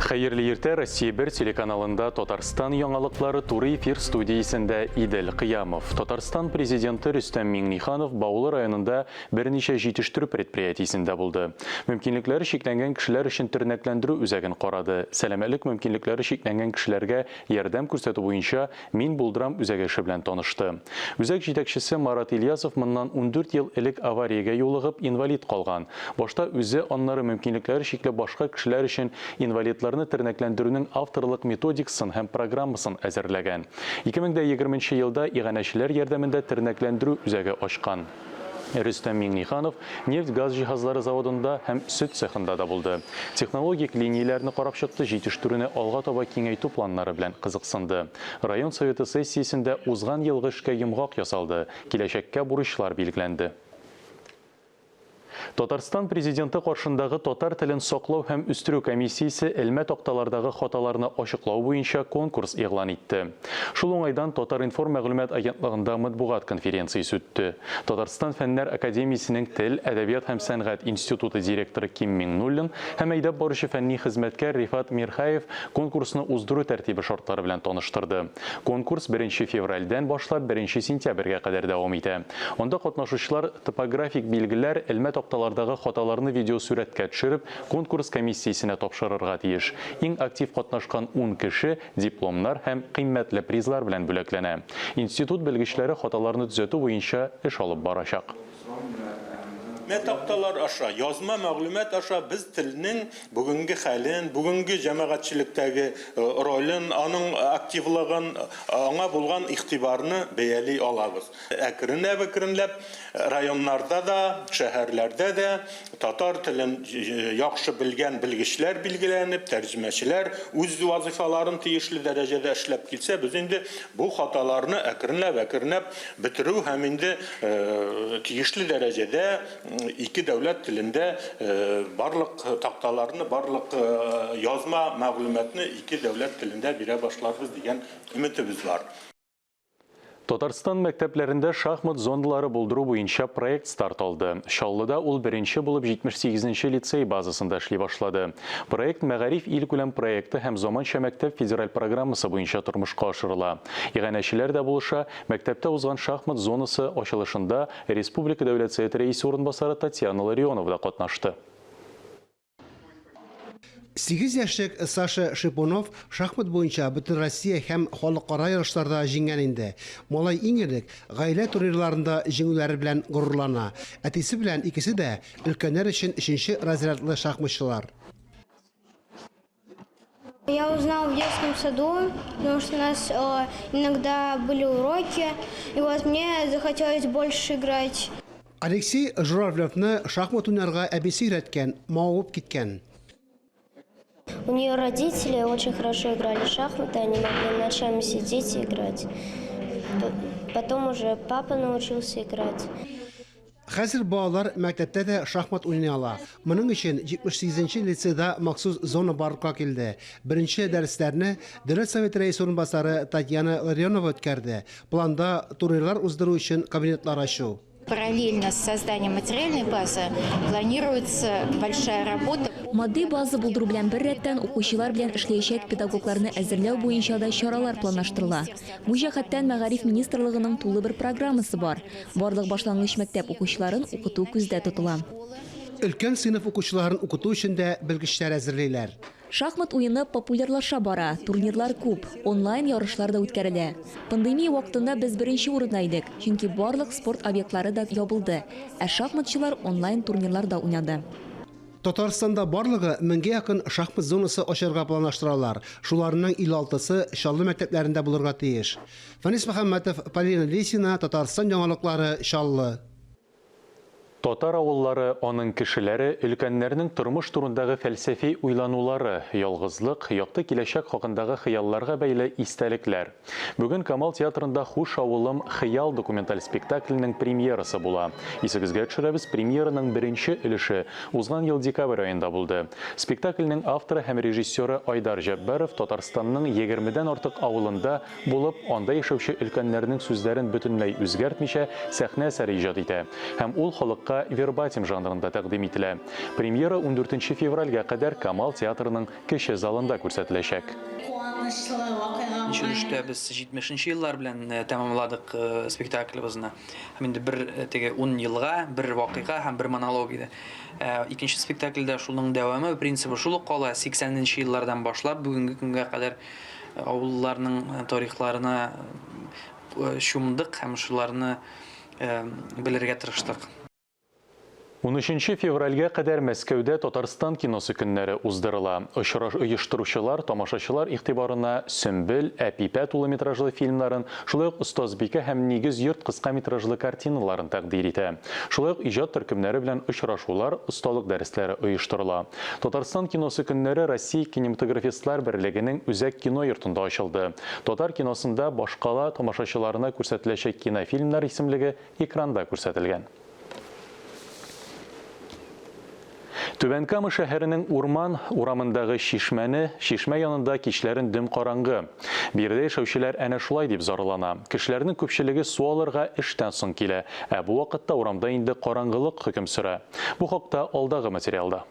Хәерле иртә, Россия 1 телеканалында Татарстан яңалыклары туры эфир студиясендә Идел Кыямов. Татарстан президенты Рөстәм Миңниханов Баулы районында берничә җитештерү предприятиесендә булды. Мөмкинлекләре чикләнгән кешеләр өчен тернәкләндерү үзәген карады. Сәламәтлек мөмкинлекләре чикләнгән кешеләргә ярдәм күрсәтү буенча Мин булдырам үзәге эше белән танышты. Үзәк җитәкчесе Марат Ильясов моннан 14 ел элек авариягә юлыгып, инвалид калган. Башта үзе, аннары мөмкинлекләре чикле башка кешеләр өчен инвалидларны тернәкләндерүнең авторлык методикасын һәм программасын әзерләгән. 2020 нче елда иганәчеләр ярдәмендә тернәкләндерү үзәге ачкан. Рөстәм Миңнеханов нефть-газ җиһазлары заводында һәм сөт цехында да булды. Технологик линияләрне карап чыкты, җитештерүне алга таба киңәйтү планнары белән кызыксынды. Район Советы сессиясендә узган елгы эшкә йомгак ясалды, киләчәккә бурычлар билгеләнде. Татарстан Президенты каршындагы татар телен саклау һәм үстерү комиссиясе элмә такталардагы хаталарны ачыклау буенча конкурс игълан итте. Шул уңайдан Татар-информ мәгълүмат агентлыгында матбугат конференциясе үтте. Татарстан Фәннәр академиясенең Тел, әдәбият һәм сәнгать институты директоры Ким Миңнуллин һәм әйдәп баручы фәнни хезмәткәр Рифат Мирхаев конкурсны уздыру тәртибе шартлары белән таныштырды. Конкурс беренче февральдән башлап беренче сентябрьгә кадәр дәвам итә. Анда катнашучылар топографик билгеләр, элмә такталардагы хаталарны видеосурәткә төшереп, конкурс комиссиясенә тапшырырга тиеш. Иң актив катнашкан ун кеше дипломнар һәм кыйммәтле призлар белән бүләкләнә. Институт белгечләре хаталарны төзәтү буенча эш алып барачак. Элмә такталар аша, язма мәгълүмат аша без телнең бүгенге хәлен, бүгенге җәмәгатьчелектәге ролен, аның активлыгын, аңа булган игътибарны бәяли алабыз. Әкренләп-әкренләп районнарда да, шәһәрләрдә дә татар телен яхшы белгән белгечләр билгеләнеп, тәрҗемәчеләр үз вазыйфаларын тиешле дәрәҗәдә эшләп килсә, без инде бу хаталарны әкренләп-әкренләп бетерү һәм инде тиешле дәрәҗәдә ике дәүләт телендә барлык такталарны, барлык язма мәгълүматны ике дәүләт телендә бирә башларбыз дигән өметебез бар. Татарстан мәктәпләрендә шахмат зоналары булдыру буенча проект старт алды. Чаллыда ул беренче булып 78 нче лицей базасында эшли башлады. Проект Мәгариф илкүләм проекты һәм Заманча мәктәп федераль программасы буенча тормышка ашырыла. Иганәчеләр дә булыша. Мәктәптә узган шахмат зонасы ачылышында республика Дәүләт Советы Рәисе урынбасары Татьяна Ларионова да катнашты. Сигез яшьлек Саша Шипунов шахмат буенча Бөтенроссия һәм халыкара ярышларда җиңгән инде. Малай иң элек гаилә турнирларында җиңүләре белән горурлана. Әтисе белән икесе дә өлкәннәр өчен өченче разрядлы шахматчылар. Я узнал в детском саду, потому что у нас иногда были уроки, и вот мне захотелось больше играть. Алексей Журавлевны шахмат уйнарга әбисе өйрәткән, мавыгып киткән. У нее родители очень хорошо играли в шахматы, они могли ночами сидеть и играть. Потом уже папа научился играть. Хәзер балалар мәктәптә дә шахмат уйный ала. Моның өчен 78 нче лицейда махсус зона барлыкка килде. Беренче дәресләрне Дәүләт Советы Рәисе урынбасары Татьяна Ларионова үткәрде. Планда, турнирлар уздыру өчен кабинетлар ачу. Параллельно с созданием материальной базы планируется большая работа. Матди база булдыру белән беррәттән, укучылар белән эшләячәк педагогларны әзерләү буенча да чаралар планлаштырыла. Бу җәһәттән Мәгариф министрлыгының тулы бер программасы бар. Барлык башлангыч мәктәп укучыларын укыту күздә тотыла. Өлкән сыйныф укучыларын укыту өчен дә белгечләр әзерлиләр. Шахмат уены популярлаша бара, турнирлар күп, онлайн ярышлар да үткәрелә. Пандемия вакытында без беренче урында идек, чөнки барлык спорт объектлары да ябылды, ә шахматчылар онлайн турнирларда уйнады. Татарстанда барлыгы меңгә якын шахмат зонасы ачарга планлаштыралар, шуларның 56-сы Чаллы мәктәпләрендә булырга тиеш. Фәнис Мөхәммәтов, Полина Лисина, Татарстан яңалыклары, Чаллы. Татар авыллары, аның кешеләре, өлкәннәрнең тормыш турындагы фәлсәфи уйланулары, ялгызлык, якты киләчәк хакындагы хыялларга бәйле истәлекләр. Бүген Камал театрында Хуш авылым, хыял документаль спектакленең премьерасы була. Исегезгә төшерәбез, премьераның беренче өлеше узган ел декабрь аенда булды. Спектакльнең авторы һәм режиссеры Айдар Җәббаров Татарстанның егермедән артык авылында Булып, анда яшәүче өлкәннәрнең сүзләрен бөтенләй үзгәртмичә, сәхнә әсәре иҗат итә. Һәм ул халыкка. Вакыйга вербатим жанрында тәкъдим ителә. Премьера ундүртенче февральгә кадәр Камал театрының кече залында күрсәтеләчәк. Нче өлештә без 70 нче еллар белән тәмамладык спектаклебызны. Һәм инде бер теге ун елга бер вакыйга һәм бер монолог иде. Икенче спектакльдә шуның дәвамы, принцибы шул ук кала. 80 нче еллардан башлап бүгенге көнгә кадәр авылларның тарихларына чумдык һәм шуларны белергә тырыштык. Унөченче февральгә кадәр Мәскәүдә Татарстан киносы көннәре уздырыла. Очраш оештыручылар тамашачылар игътибарына Сөмбел, Әпипә тулы метражлы фильмнарын, шулай ук Остазбикә һәм Нигез йорт кыска метражлы картиналарын тәкъдир итә. Шулай ук иҗат төркемнәре белән очрашулар, осталык дәресләре оештырыла. Татарстан киносы көннәре Россия кинематографистлар берлегенең Үзәк кино йортында ачылды. Татар киносында башкала тамашачыларына күрсәтеләчәк кинофильмнар исемлеге экранда күрсәтелгән. Түбән Кама шәһәренең Урман урамындагы чишмәне, чишмә янында кичләрен дөм караңгы. Биредә яшәүчеләр әнә шулай дип зарлана. Кешеләрнең күпчелеге су алырга эштән соң килә, ә бу вакытта урамда инде караңгылык хөкем сөрә. Бу хакта алдагы материалда.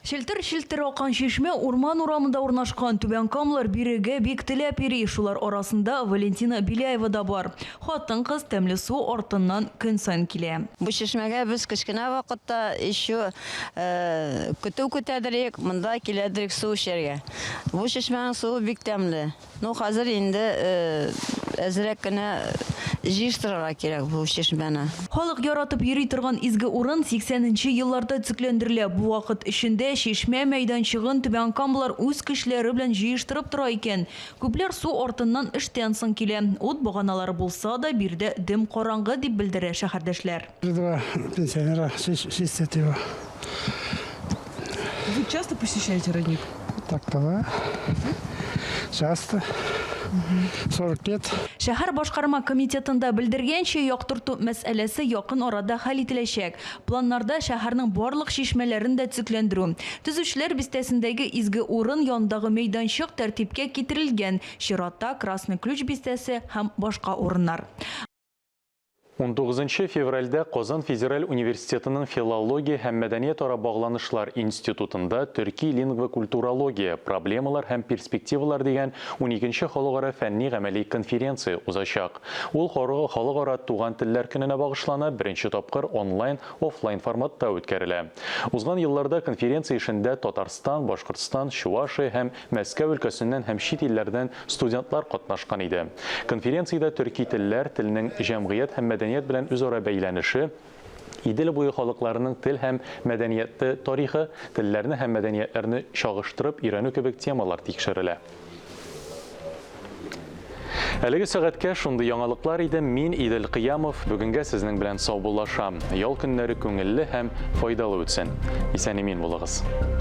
Челтер-челтер аккан чишмә Урман урамында урнашкан. Түбән Камалар бирегә бик теләп йөри. Шулар арасында Валентина Беляева да бар. Хатын-кыз тәмле су артыннан көн саен килә. Бу чишмәгә без кечкенә вакытта еще көтү көтәдерик, монда киләдерик су эчәргә. Бу чишмәнең суы бик тәмле. Ну, хәзер инде әзрәк кенә җыештырырга кирәк бу чишмәне. Халык яратып йөри торган изге урын 80 нче елларда төзекләндерелә. Бу вакыт эчендә чишмә мәйданчыгын түбәнкамалылар үз көчләре белән җыештырып тора икән. Күпләр су артыннан эштән соң килә. Ут баганалары булса да, биредә дөм караңгы, дип белдерә шәһәрдәшләр. Два пенсионера чистят его. Вы часто посещаете родник? Так-то да. Часто. 40 лет. Шәһәр башкарма комитетында белдергәнчә, яктырту мәсьәләсе якын арада хәл ителәчәк. Планнарда шәһәрнең барлык чишмәләрен дә төзекләндерү. Төзүчеләр бистәсендәге изге урын янындагы мәйданчык тәртипкә китерелгән, чиратта Красный Ключ бистәсе һәм башка урыннар. Унтугызынчы февральдә Казан федераль университетының Филология һәм мәдәниятара багланышлар институтында Төрки лингвокультурология, проблемалар һәм перспективалар дигән уникенче халыкара фәнни-гамәли конференция узачак. Ул Халыкара туган телләр көненә багышлана, беренче тапкыр онлайн, офлайн форматта үткәрелә. Узган елларда конференция эшендә Татарстан, Башкортстан, Чувашия һәм Мәскәү өлкәсеннән һәм чит илләрдән студентлар катнашкан иде. Конференциядә төрки телләр, телнең җәмгыять һәм мәдәният белән үзара бәйләнеше, Идел буе халыкларының тел һәм мәдәнияте тарихы, телләрне һәм мәдәниятләрне чагыштырып өйрәнү кебек темалар тикшерелә. Әлеге сәгатькә шундый яңалыклар иде. Мин, Идел Кыямов, бүгенгә сезнең белән саубуллашам. Ял көннәре күңелле һәм файдалы үтсен. Исән-имин булыгыз.